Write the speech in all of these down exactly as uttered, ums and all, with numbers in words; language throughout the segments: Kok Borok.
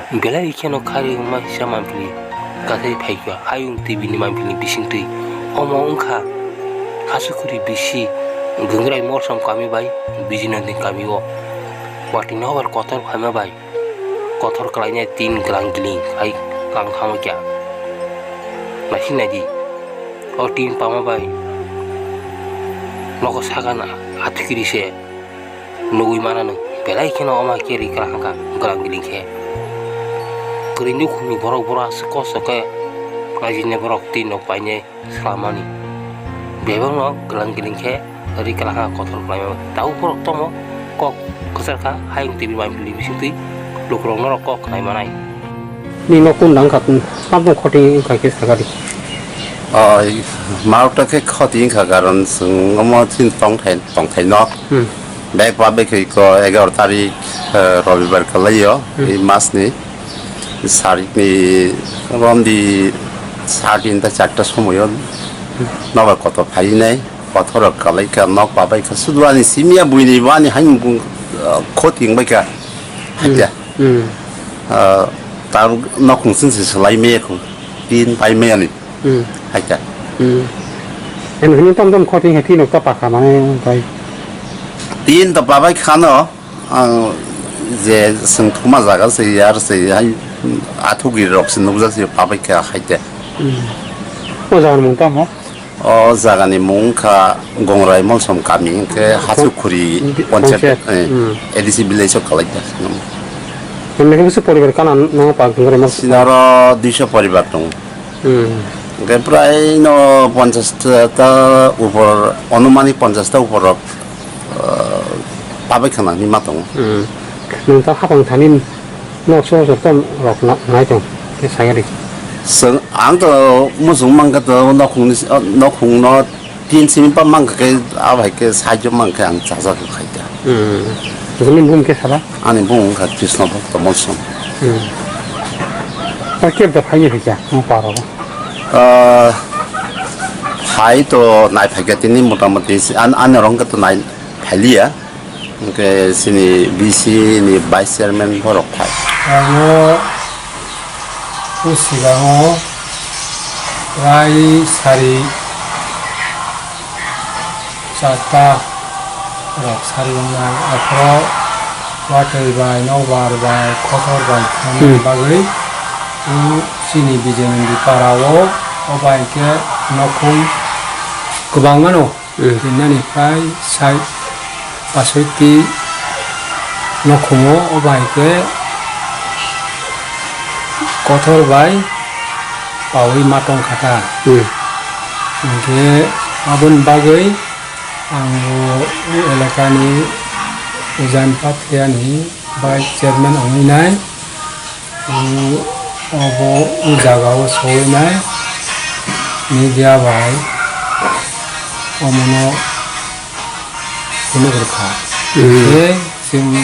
Belai kheno kharwi wngma hisa manpili kathai phaikha hayung twi bini manpilni bisingtwi. Omo wngkha Hachukuri bisi Gungrai Molsom kami bai Bijinondi kami o watwi nobar kotor phaima bai kotor kwlainai tin glang giling hai kang thangma kya. Naising naidi, o tin pama bai nogo sakha na athukiri se. Nugwi mano nwng, belai kheno omo khe ri kwlangkha, glang giling khe. Kwrwi nukhungni borok, borok aswk kosto khe ajinai borok twi nok painai swlamani. Bebakno glang giling khe ri kwlangkha kotor khlaima. Tabuk borok tongmo kok kwchar kha, hayung twi bai bisingtwi lukurok norok kok khnai manai. Ni nok kun dang kha, kun, sab dong khoti wngkha khe sakari. Oi, marok ta khe khoti wngkha, karon chwng omo chini tongthai, tongthai nok. Hmm. Bek pa bek ko egaroh tarik, eh, Robibar kalaio, Hmm. ei mas ni, sarik ni, romdi sar tinta charta somoyo, Hmm. nobar kotor phainai, kotor rok kalai kha, nok pabai kha, sudu ani simia buini bo ani haimung, eh, khoti wngbai kha. Hmm. Haikhe. Hmm. Ah, tar nokhung chwng se swlai maya kho. Tin pai maya ni. Hmm. Haikhe. Hmm. Em hini tom tom khoti hai tin ta pakha mane pai. Tin ta pabai khano, ang je seng thuma jaga se yar se hai athugi rok se nukjak se pabai kha haikhe. Hmm. O jaga mung tamo? O jagani mung wngkha Gongrai Molsom kami, hwnkhe Hachukuri Bi-, ponchayat, ponchayat, eh, hmm. A D C village o kalaijak. Hwnbaikhe bwswk poribar kana no pa Gongrai Molsom? Sinaro duiso poribar tongo. Hmm. Hwnkhe prai no ponchash ta upor, anumanik ponchash ta upor rok, ah, pabai khana hinwi ma tongo. Hmm. Nwng ta hapang thani nok so so tom rok na-, nai tong khe sai ri. Chwng, ang to muchung mankha to nokhungni, nokhungno tin simi pa mankha khe, abo hai khe saijo mankha ang chajak khai kha. Hmm. Nini bumung khe sala? Ani bumung wngkha Krishna Bhakta Molsom. Hmm. Ta keb da phai kha mo paro? Ah, phai to nai phai kha tini motamoti an-, ani rong khe to nai phai liya. Hwnkhe chini B C ni vice chairman borok phai. Ano o sigango prai sari charta rok sari wngnai, aphuru watwi bai, nokbar bai, kotor bai thangna Hmm. bagwi o chini Bijoynondi para o, o bai khe nokhung kwbangma no. Hmm. Rinani prai sai pasoiti nokhungo, o bai khe kotor bai paui ma tong kha ta. Hmm. Hwnkhe aboni bagwi ang o elakani Ujain Pathiyani vice chairman wngwi nai. Obo o jaga o sogwi nai media bai omono phunuk rwkha. Hmm. Tei chwng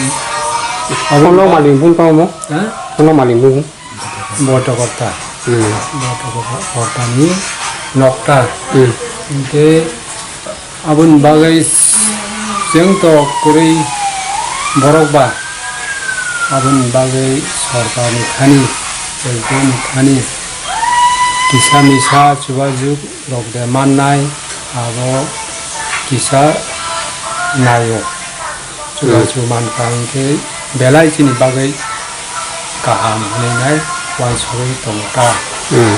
Phone rok malik bung tong mo? Ha? Phone rok malik bung? Boto korta. Hmm. Boto korta ni nokta. Hmm. Hwnkhe Aboni bagwi chwng to kwrwi borok ba, aboni bagwi sorkarni thani, S D M ni thani kisa misa chubachu rok de mannai, abo kisa naio. Chubachu mankha hinkhe belai chini bagwi kaham hinwi nai uansugwi tongo ta. Hmm.